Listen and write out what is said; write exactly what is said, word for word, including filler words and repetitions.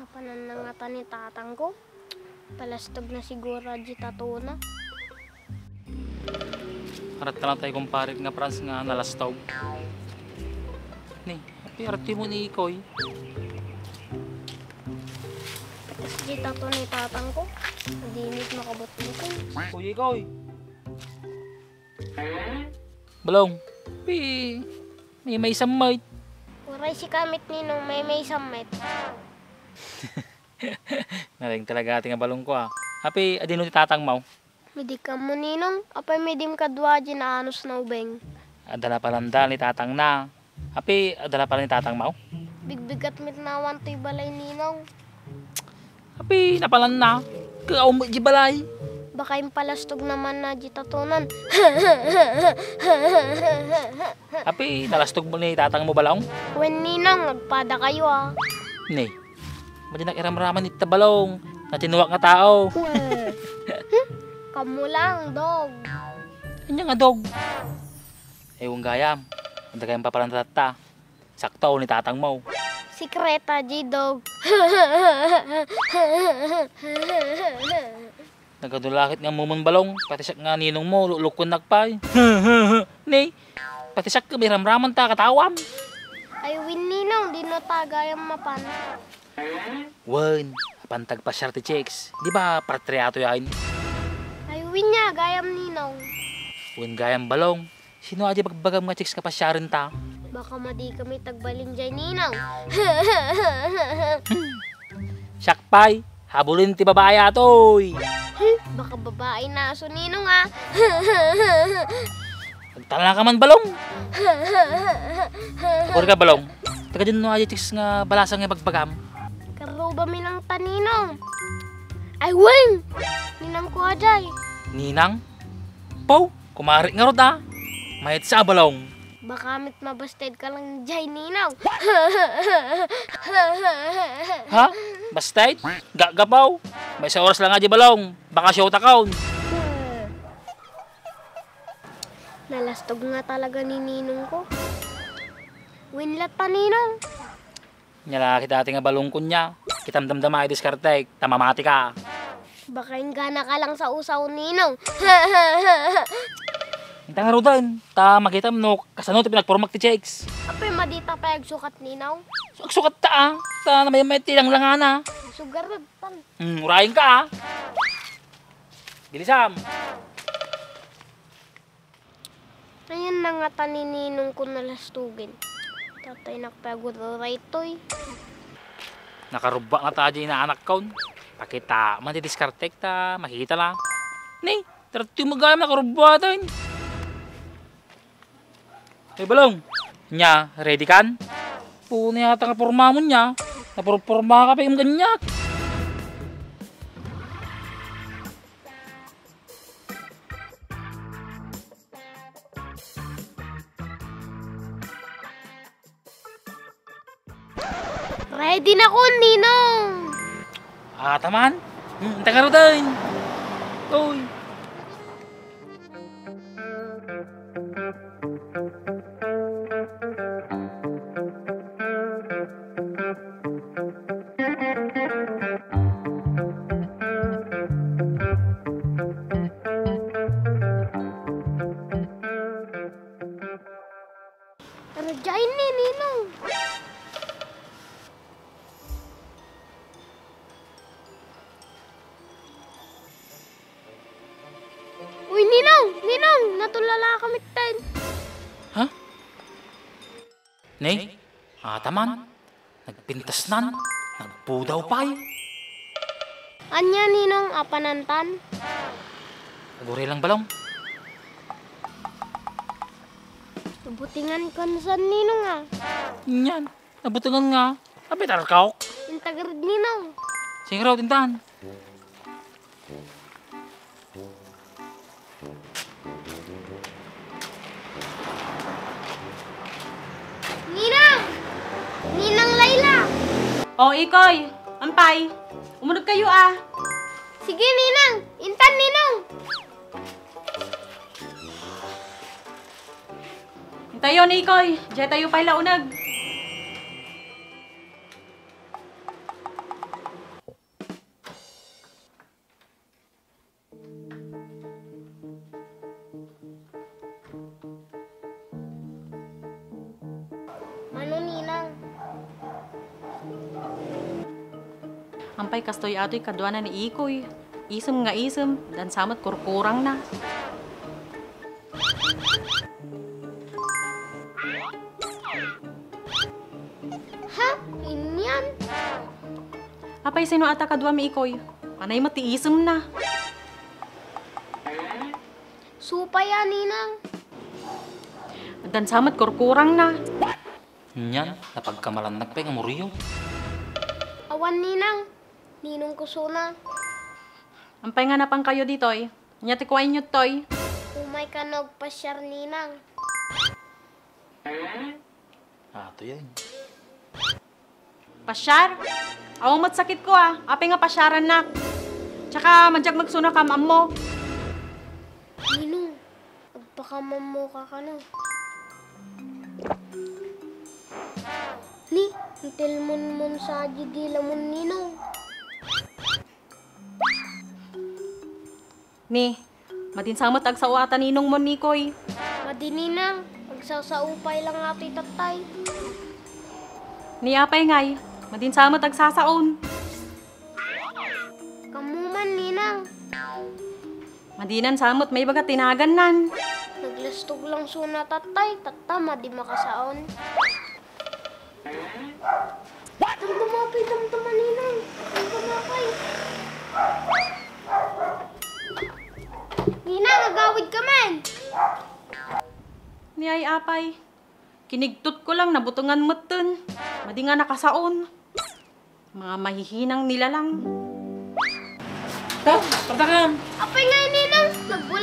Apanan na ngata ni tatangko. Palastog na siguro di tatona. Aratta lang tayo, kumparit nga Franz nga nalastog. Ni, api arti mo ni Ikoy. Kas di tato ni tatangko. Di mit makabot-bot. Kuya Ikoy. Balong, pi, may may sammit. Uray si kamit ninong may may sammit. Naleng talaga ti nga balong ko, ah. Api, adino ti tatang mo? Midik ammo ninong, apay midim kadua di naanos na ubeng. Adda la palanda ni tatang na. Api, adda la pala ni tatang mo? Bigbigat met nawan toy balay ninong. Api, napalanna. Kaum di balay. Baka impalastog naman na di tatonan. Api, nalastog mo ni tatang mo balong? Wen ninong, nagpada kayo ah. Ni, madi nak iramraman ita balong. Natinuak nga tao. Kamu lang, dog. Kanya nga dog. Eh, wen gayam. Anda kayam papalantatta. Sakto ni tatang mo. Sikreta, G-Dog. Nagadulakit nga mumon balong, pati siak nga ninong mo, lulukunak pay. Ni, pati siak ka, may ramraman ta, katawam. Ay, win ninong, di no tagayam mapan. Wen, apan tagpasiar ti chicks. Di ba, patriato yan? Ay, win niya, gayam ninong. Wen gayam balong, sino adi bagbagam nga chicks nga pasiaren ta? Baka madi kami tagbalin jay ninong. Siak pay, habulin ti babae atoy. Baka babae na aso ninong ah. Agtala ka man balong. Agor ka balong. Taga din no adi chicks nga balasang nga bagbagam. Karuba mi lang ta ninong. Ay, weng! Ninang ko ajay. Ninang? Pau, kumari nga rod ah. Mayat sa balong. Baka mit mabasted ka lang jay ninang. Ha? Basted? Gagapaw. May sa oras lang nga di balong. Baka show ta kaon. Nalastog nga talaga ni ninong ko. Winlat pa ninong. Nya la kita ti nga balong kunya. Kitam damdama ay diskartek, ta mamati ka. Baka inggana ka lang sa usaw ninong. Inta nga rudan, ta makitam no kasano ti pinagpormak ti chicks. Apay madita pay agsukat ninong? So, agsukat ta ah, ta namayamay ti langlangana. Sugar tan. Hmm, urayen ka ah. Gilisam. Ayan na nga ta ni ninong ko nalastugen. Tatay nakpagururay toy. Nakarubba nga ta di inaanak kaon. Pakita man ti diskartek ta makita la. Ni, tarti magayam nakarubba tayo. Ay balong. Nya, ready kan? Puno yata nga porma mo nya. Napurporma ka pa yung ganyak. Ready na ko, Ninong! Ah, taman? Hmm, taga ro tayo. Uy. Ano dyan ni Ninong? Uy, Ninong! Ninong! Natulala kami tayo. Ha? Ni? Ataman? Nagpintasnan? Nagpudaw pay? Anya, Ninong, apanantan? Aguray lang balong. Nabutingan ko san Ninong, ah. Yan. Nabutingan nga. Apitar ka, ok? Intagarad, Ninong. Sige raw, tintan. Ninang! Ninang Laila! O, Ikoy, ampay. Umunod kayo, ah. Sige, Ninang. Intan, Ninong. Intayo ni Ikoy. Diay tayo pay launag. Ampay kastoy atoy kaduana ni Ikoy. Isem nga isem, dansa met kurkurangna. Ha? Inian? Apay, sino ata kaduam, Ikoy? Panay met ti isemna. Supay a, ninang. Dansa met kurkurangna. Nian, napagkamalannak pay nga muriyo. Awan, ninang. Ninong kusona. Ampay nga napankayo ditoy? Ania ti kuainyo toy? Umay kano agpasiar, ninang. Ato yan. Pasiar? Awan met sakitko a. Apay nga pasiarannak? Tsaka, madiak met suna kam-ammo. Ninong, agpakam-ammoka kano. Ni, intelmonmon sa diay lamon, ninong. Ni, madinsa met agsao ata ninongmon, Ikoy. Madi, ninang, agsasao pay la nga atoy tattay. Ni, apay ngay, madinsa met agsasaon. Kammo man, ninang. Madinan sa met, maibaga ti nagannan. Naglastog lang suna tattay, tatta, madi makasaon. Damdama pay, damdama, ninang. Damdama pay. Ninang, agawidka man. Ni ay apay, kinigtotko lang, nabutongan metten. Madi nga nakasaon. Mga mahihinang nilalang. Tat, pagdakam. Apay nga, ninang, nagbulag